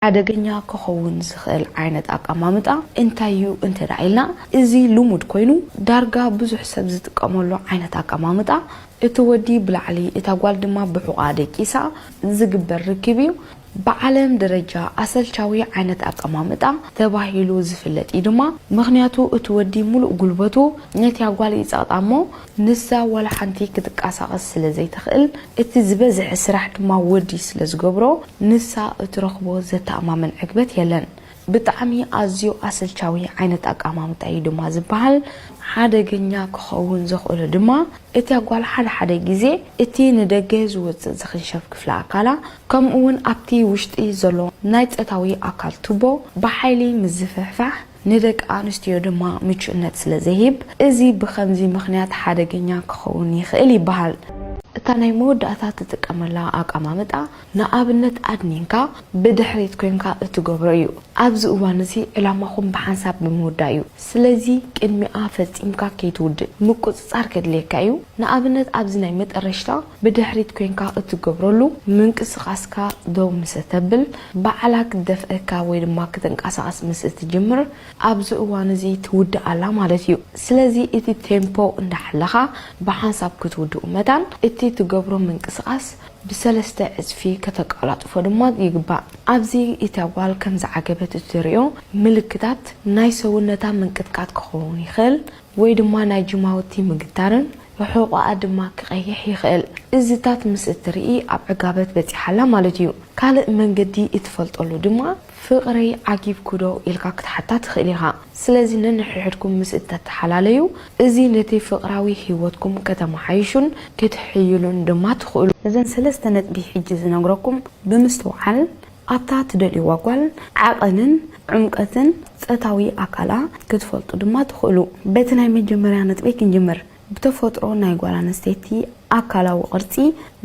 ሓደገኛ ክኸውን ዝኽእል ዓይነት ኣቀማምጣ እንታይ እዩ እንተ ደኣ ኢልና፣ እዚ ልሙድ ኮይኑ ዳርጋ ብዙሕ ሰብ ዝጥቀመሉ ዓይነት ኣቀማምጣ፣ እቲ ወዲ ብላዕሊ እታ ጓል ድማ ብሑቓ ደቂሳ ዝግበር ርክብ እዩ። ብዓለም ደረጃ ኣሰልቻዊ ዓይነት ኣቀማምጣ ተባሂሉ ዝፍለጥ እዩ ድማ፣ ምኽንያቱ እቲ ወዲ ሙሉእ ጉልበቱ ነቲያ ጓል ይጸቕጣ እሞ፣ ንሳ ዋላ ሓንቲ ክትንቀሳቐስ ስለ ዘይትኽእል፣ እቲ ዝበዝሐ ስራሕ ድማ ወዲ ስለ ዝገብሮ፣ ንሳ እትረኽቦ ዘተኣማምን ዕግበት የለን። ብጣዕሚ ኣዝዩ ኣሰልቻዊ ዓይነት ኣቀማምጣ እዩ ድማ ዝበሃል። ሓደገኛ ክኸውን ዘኽእሎ ድማ፣ እቲያ ጓል ሓደ ሓደ ግዜ እቲ ንደገ ዝወጽእ ዝኽንሸብ ክፍሊ ኣካላ፣ ከምኡ እውን ኣብቲ ውሽጢ ዘሎ ናይ ጾታዊ ኣካል ቱቦ ብሓይሊ ምዝፍሕፋሕ፣ ንደቂ ኣንስትዮ ድማ ምቹእነት ስለ ዘይህብ፣ እዚ ብኸምዚ ምኽንያት ሓደገኛ ክኸውን ይኽእል ይበሃል። እታ ናይ መወዳእታ ትጥቀመላ ኣቀማምጣ፣ ንኣብነት ኣድኒንካ ብድሕሪት ኮይንካ እትገብሮ እዩ። ኣብዚ እዋን እዚ ዕላማኹም ብሓንሳብ ብምውዳእ እዩ። ስለዚ ቅድሚኣ ፈጺምካ ከይትውድእ ምቁጽጻር ከድልየካ እዩ። ንኣብነት ኣብዚ ናይ መጠረሽታ ብድሕሪት ኮይንካ እትገብረሉ ምንቅስቓስካ ደው ምስ እተብል፣ ባዕላ ክትደፍአካ ወይ ድማ ክትንቀሳቐስ ምስ እትጅምር፣ ኣብዚ እዋን እዚ ትውድእ ኣላ ማለት እዩ። ስለዚ እቲ ቴምፖ እንዳሓለኻ ብሓንሳብ ክትውድኡ መታን፣ እቲ ትገብሮ ምንቅስቓስ ብሰለስተ ዕጽፊ ከተቀላጥፎ ድማ ይግባእ። ኣብዚ እታ ጓል ከም ዝዓገበት እትርእዮ ምልክታት ናይ ሰውነታ ምንቅጥቃጥ ክኸውን ይኽእል፣ ወይ ድማ ናይ ጅማውቲ ምግታርን ሕቖኣ ድማ ክቐይሕ ይኽእል። እዚታት ምስ እትርኢ ኣብ ዕጋበት በጺሓ ኣላ ማለት እዩ። ካልእ መንገዲ እትፈልጠሉ ድማ፣ ፍቕረይ ዓጊብኩ ዶ ኢልካ ክትሓታ ትኽእል ኢኻ። ስለዚ ነንሕድሕድኩም ምስ እተተሓላለዩ፣ እዚ ነቲ ፍቕራዊ ህይወትኩም ከተመሓይሹን ክትሕይሉን ድማ ትኽእሉ። እዘን ሰለስተ ነጥቢ ሕጂ ዝነግረኩም ብምስትውዓል፣ ኣብታ ትደልይዋ ጓል ዓቐንን ዕምቀትን ጾታዊ ኣካላ ክትፈልጡ ድማ ትኽእሉ። በቲ ናይ መጀመርያ ነጥበይ ክንጅምር። ብተፈጥሮ ናይ ጓል ኣንስተይቲ ኣካላዊ ቅርጺ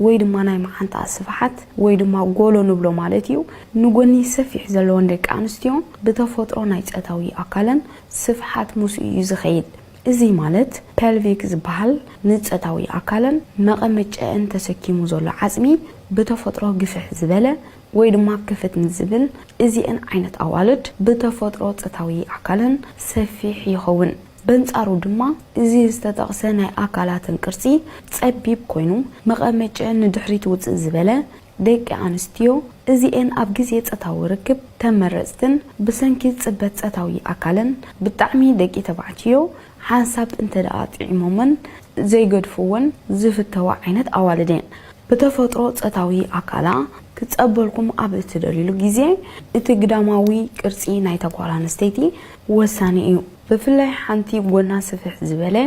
ወይ ድማ ናይ መዓንጣኣ ስፍሓት ወይ ድማ ጎሎ ንብሎ ማለት እዩ፣ ንጎኒ ሰፊሕ ዘለወን ደቂ ኣንስትዮ ብተፈጥሮ ናይ ጾታዊ ኣካለን ስፍሓት ምስኡ እዩ ዝኸይድ። እዚ ማለት ፐልቪክ ዝበሃል ንጾታዊ ኣካለን መቐመጨአን ተሰኪሙ ዘሎ ዓጽሚ ብተፈጥሮ ግፍሕ ዝበለ ወይ ድማ ክፍት ንዝብል፣ እዚአን ዓይነት ኣዋልድ ብተፈጥሮ ጾታዊ ኣካለን ሰፊሕ ይኸውን። በንጻሩ ድማ፣ እዚ ዝተጠቕሰ ናይ ኣካላተን ቅርጺ ጸቢብ ኮይኑ፣ መቐመጨአን ንድሕሪት ውጽእ ዝበለ፣ ደቂ ኣንስትዮ እዚኤን ኣብ ግዜ ጾታዊ ርክብ ተመረጽትን ብሰንኪ ጽበት ጾታዊ ኣካለን ብጣዕሚ ደቂ ተባዕትዮ ሓንሳብ እንተ ደኣ ጥዒሞመን ዘይገድፍወን ዝፍተዋ ዓይነት ኣዋልድ እየን። ብተፈጥሮ ጾታዊ ኣካላ ክጸበልኩም ኣብ እትደልዩሉ ግዜ፣ እቲ ግዳማዊ ቅርጺ ናይታ ጓል ኣንስተይቲ ወሳኒ እዩ። ብፍላይ ሓንቲ ጎና ስፍሕ ዝበለ፣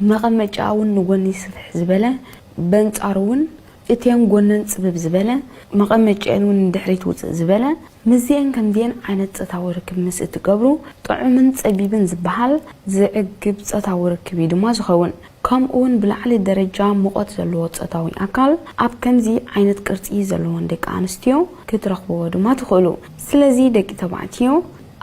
መቐመጫኣ እውን ንጎኒ ስፍሕ ዝበለ፣ በንጻሩ እውን እተን ጎነን ጽብብ ዝበለ፣ መቐመጨአን እውን ንድሕሪት ውጽእ ዝበለ፣ ምስዚአን ከምዚአን ዓይነት ጾታዊ ርክብ ምስ እትገብሩ፣ ጥዑምን ጸቢብን ዝበሃል ዝዕግብ ጾታዊ ርክብ እዩ ድማ ዝኸውን። ከምኡ እውን ብላዕሊ ደረጃ ሙቐት ዘለዎ ጾታዊ ኣካል ኣብ ከምዚ ዓይነት ቅርጺ ዘለወን ደቂ ኣንስትዮ ክትረኽብዎ ድማ ትኽእሉ። ስለዚ ደቂ ተባዕትዮ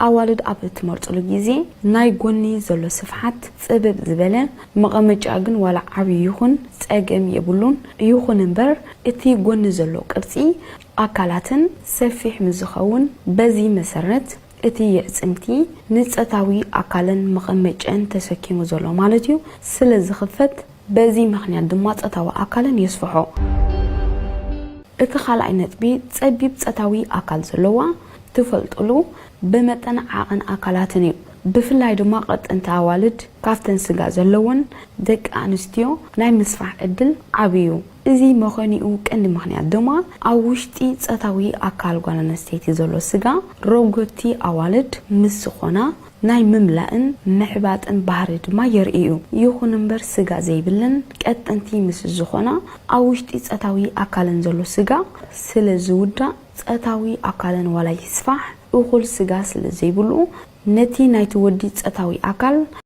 ኣዋልድ ኣብ እትመርጽሉ ግዜ ናይ ጎኒ ዘሎ ስፍሓት ጽብብ ዝበለ፣ መቐመጫ ግን ዋላ ዓብዪ ይኹን ጸገም የብሉን። ይኹን እምበር እቲ ጎኒ ዘሎ ቅርጺ ኣካላትን ሰፊሕ ምስ ዝኸውን፣ በዚ መሰረት እቲ የዕጽምቲ ንጾታዊ ኣካለን መቐመጨን ተሰኪሙ ዘሎ ማለት እዩ ስለ ዝኽፈት፣ በዚ ምኽንያት ድማ ጾታዊ ኣካለን የስፍሖ። እቲ ካልኣይ ነጥቢ፣ ጸቢብ ጾታዊ ኣካል ዘለዋ ትፈልጥሉ ብመጠን ዓቐን ኣካላትን እዩ። ብፍላይ ድማ ቀጠንቲ ኣዋልድ ካብተን ስጋ ዘለወን ደቂ ኣንስትዮ ናይ ምስፋሕ ዕድል ዓቢ እዩ። እዚ መኾኒኡ ቀንዲ ምኽንያት ድማ ኣብ ውሽጢ ጾታዊ ኣካል ጓል ኣንስተይቲ ዘሎ ስጋ ረጎድቲ ኣዋልድ ምስ ዝኾና ናይ ምምላእን ምሕባጥን ባህሪ ድማ የርኢ እዩ። ይኹን እምበር ስጋ ዘይብለን ቀጠንቲ ምስ ዝኾና ኣብ ውሽጢ ጾታዊ ኣካለን ዘሎ ስጋ ስለ ዝውዳእ ጾታዊ ኣካለን ዋላ ይስፋሕ እኹል ስጋ ስለ ዘይብሉ ነቲ ናይቲ ወዲ ጾታዊ ኣካል